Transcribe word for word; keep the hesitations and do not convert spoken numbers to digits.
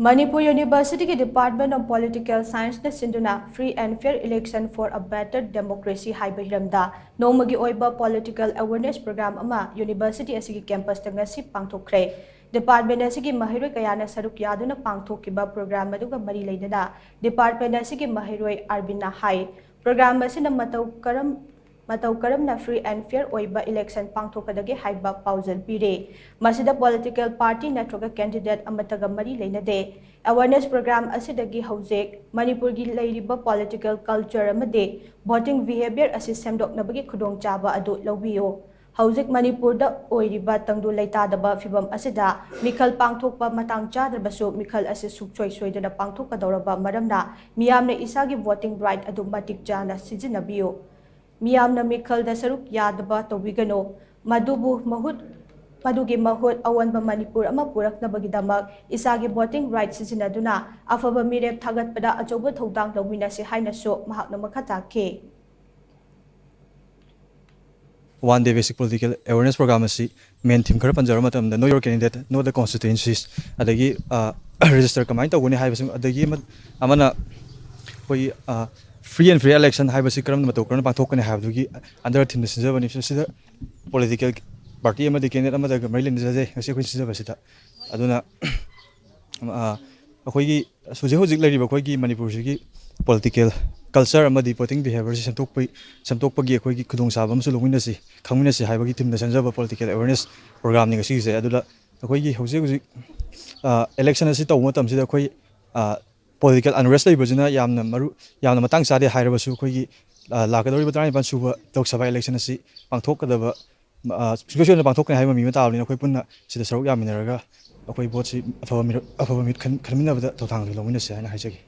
ꯃꯅꯤꯄꯨꯔ ꯌꯨꯅꯤꯚꯔꯁꯤꯇꯤꯒꯤ Department of Political Scienceꯅ ꯁꯤꯟꯗꯨꯅ Free and Fair Election for a Better Democracy ꯍꯥꯏꯕ ꯍꯤꯔꯝꯗ ꯅꯣꯡꯃꯒꯤ ꯑꯣꯏꯕ political awareness program ꯑꯃ ꯌꯨꯅꯤꯚꯔꯁꯤꯇꯤ ꯑꯁꯤꯒꯤ campusꯇ ꯉꯁꯤ ꯄꯥꯡꯊꯣꯛꯈ꯭ꯔꯦ꯫ Department ꯑꯁꯤꯒꯤ ꯃꯍꯩꯔꯣꯏ ꯀꯌꯥꯅ ꯁꯔꯨꯛ ꯌꯥꯗꯨꯅ ꯄꯥꯡꯊꯣꯛꯈꯤꯕ program ꯑꯗꯨꯒ ꯃꯔꯤ ꯂꯩꯅꯅ department ꯑꯁꯤꯒꯤ ꯃꯍꯩꯔꯣꯏ ꯑꯥꯔꯕꯤꯟꯅ ꯍꯥꯏ, program ꯑꯁꯤꯅ ꯃꯇꯧ ꯀꯔꯝ ꯃꯇꯧ ꯀꯔꯝꯅ free and fair ꯑꯣꯏꯕ election ꯄꯥꯡꯊꯣꯛꯀꯗꯒꯦ ꯍꯥꯏꯕ ꯄꯥꯎꯖꯦꯜ ꯄꯤꯔꯦ꯫ ꯃꯁꯤꯗ political party ꯅꯠꯇ꯭ꯔꯒ candidate ꯑꯃꯠꯇꯒ ꯃꯔꯤ ꯂꯩꯅꯗꯦ꯫ Awareness program ꯑꯁꯤꯗꯒꯤ ꯍꯧꯖꯤꯛ ꯃꯅꯤꯄꯨꯔꯒꯤ ꯂꯩꯔꯤꯕ political culture ꯑꯃꯗꯤ voting behavior ꯑꯁꯤ ꯁꯦꯝꯗꯣꯛꯅꯕꯒꯤ ꯈꯨꯗꯣꯡꯆꯥꯕ ꯑꯗꯨ ꯂꯧꯕꯤꯌꯨ꯫ ꯍꯧꯖꯤꯛ ꯃꯅꯤꯄꯨꯔꯗ ꯑꯣꯏꯔꯤꯕ ꯇꯪꯗꯨ ꯂꯩꯇꯥꯗꯕ ꯐꯤꯚꯝ ꯑꯁꯤꯗ ꯃꯤꯈꯜ ꯄꯥꯡꯊꯣꯛꯄ ꯃꯇꯥꯡ ꯆꯥꯗ꯭ꯔꯕꯁꯨ ꯃꯤꯈꯜ ꯑꯁꯤ ꯁꯨꯡꯁꯣꯏ ꯁꯣꯏꯗꯅ ꯄꯥꯡꯊꯣꯛꯀꯗꯧꯔꯕ ꯃꯔꯝꯅ ꯃꯤꯌꯥꯝꯅ ꯏꯁꯥꯒꯤ voting right ꯑꯗꯨ ꯃꯇꯤꯛ ꯆꯥꯅ ꯁꯤꯖꯤꯟꯅꯕꯤꯌꯨ꯫ ꯃꯤꯌꯥꯝꯅ ꯃꯤꯈꯜꯗ ꯁꯔꯨꯛ ꯌꯥꯗꯕ ꯇꯧꯕꯤꯒꯅꯨ꯫ ꯃꯗꯨꯕꯨ ꯃꯍꯨꯠ, ꯃꯗꯨꯒꯤ ꯃꯍꯨꯠ ꯑꯑꯣꯟꯕ ꯃꯅꯤꯄꯨꯔ ꯑꯃ ꯄꯨꯔꯛꯅꯕꯒꯤꯗꯃꯛ ꯏꯁꯥꯒꯤ voting right ꯁꯤꯖꯤꯟꯅꯗꯨꯅ ꯑꯐꯕ ꯃꯤꯔꯦꯞ ꯊꯥꯒꯠꯄꯗ ꯑꯆꯧꯕ ꯊꯧꯗꯥꯡ ꯂꯧꯃꯤꯟꯅꯁꯤ ꯍꯥꯏꯅꯁꯨ ꯃꯍꯥꯛꯅ ꯃꯈꯥ ꯇꯥꯈꯤ꯫ One day basic political awareness program ꯑꯁꯤ main theme ꯈꯔ ꯄꯟꯖꯔꯕ ꯃꯇꯝꯗ Know Your Candidate, Know the Constituencies, ꯑꯗꯒꯤ register ꯀꯃꯥꯏꯅ ꯇꯧꯒꯅꯤ ꯍꯥꯏꯕꯁꯤꯡ, ꯑꯗꯒꯤ ꯑꯃ-, ꯑꯃꯅ ꯑꯩꯈꯣꯏꯒꯤ free and fair election ꯍꯥꯏꯕꯁꯤ ꯀꯔꯝꯅ ꯃꯇꯧ ꯀꯔꯝꯅ ꯄꯥꯡꯊꯣꯛꯀꯅꯤ ꯍꯥꯏꯕꯗꯨꯒꯤ under themeꯗ ꯁꯤꯟꯖꯕꯅꯤ꯫ ꯁꯤꯗ political party ꯑꯃꯗꯤ candidate ꯑꯃꯠꯇꯒ ꯃꯔꯤ ꯂꯩꯅꯖꯗꯦ ꯉꯁꯤ ꯑꯩꯈꯣꯏ ꯁꯤꯟꯖꯕꯁꯤꯗ꯫ ꯑꯗꯨꯅ ꯑꯩꯈꯣꯏꯒꯤ ꯍꯧꯖꯤꯛ ꯍꯧꯖꯤꯛ ꯂꯩꯔꯤꯕ ꯑꯩꯈꯣꯏꯒꯤ ꯃꯅꯤꯄꯨꯔꯁꯤꯒꯤ political culture ꯑꯃꯗꯤ voting behaviorꯁꯤ ꯁꯦꯝꯗꯣꯛꯄꯒꯤ, ꯁꯦꯝꯗꯣꯛꯄꯒꯤ ꯑꯩꯈꯣꯏꯒꯤ ꯈꯨꯗꯣꯡꯆꯥꯕ ꯑꯃꯁꯨ ꯂꯧꯃꯤꯟꯅꯁꯤ, ꯈꯪꯃꯤꯟꯅꯁꯤ ꯍꯥꯏꯕꯒꯤ themeꯗ ꯁꯦꯝꯖꯕ political awareness programꯅꯤ ꯉꯁꯤꯒꯤꯁꯦ꯫ ꯑꯗꯨꯗ ꯑꯩꯈꯣꯏꯒꯤ ꯍꯧꯖꯤꯛ ꯍꯧꯖꯤꯛ election ꯑꯁꯤ ꯇꯧꯕ ꯃꯇꯝꯁꯤꯗ ꯑꯩꯈꯣꯏ political unrest ꯂꯩꯕꯁꯤꯅ ꯌꯥꯝꯅ ꯃꯔꯨ, ꯌꯥꯝꯅ ꯃꯇꯥꯡ ꯆꯥꯗꯦ ꯍꯥꯏꯔꯕꯁꯨ ꯑꯩꯈꯣꯏꯒꯤ ꯂꯥꯛꯀꯗꯧꯔꯤꯕ ꯇꯔꯥꯅꯤꯄꯥꯟ ꯁꯨꯕ Lok Sabha election ꯑꯁꯤ ꯄꯥꯡꯊꯣꯛꯀꯗꯕ, ꯁꯨꯡꯁꯣꯏ ꯁꯣꯏꯗꯅ ꯄꯥꯡꯊꯣꯛꯀꯅꯤ ꯍꯥꯏꯕ ꯃꯤ ꯑꯃ ꯇꯥꯕꯅꯤꯅ ꯑꯩꯈꯣꯏ ꯄꯨꯟꯅ ꯁꯤꯗ ꯁꯔꯨꯛ ꯌꯥꯃꯤꯟꯅꯔꯒ ꯑꯩꯈꯣꯏ voteꯁꯤ ꯑꯐꯕ ꯃꯤꯔ-, ꯑꯐꯕ ꯃꯤꯍꯨꯠ ꯈꯟ-, ꯈꯟꯃꯤꯟꯅꯕꯗ ꯊꯧꯗꯥꯡ ꯂꯧꯃꯤꯟꯅꯁꯤ ꯍꯥꯏꯅ ꯍꯥꯏꯖꯒꯦ꯫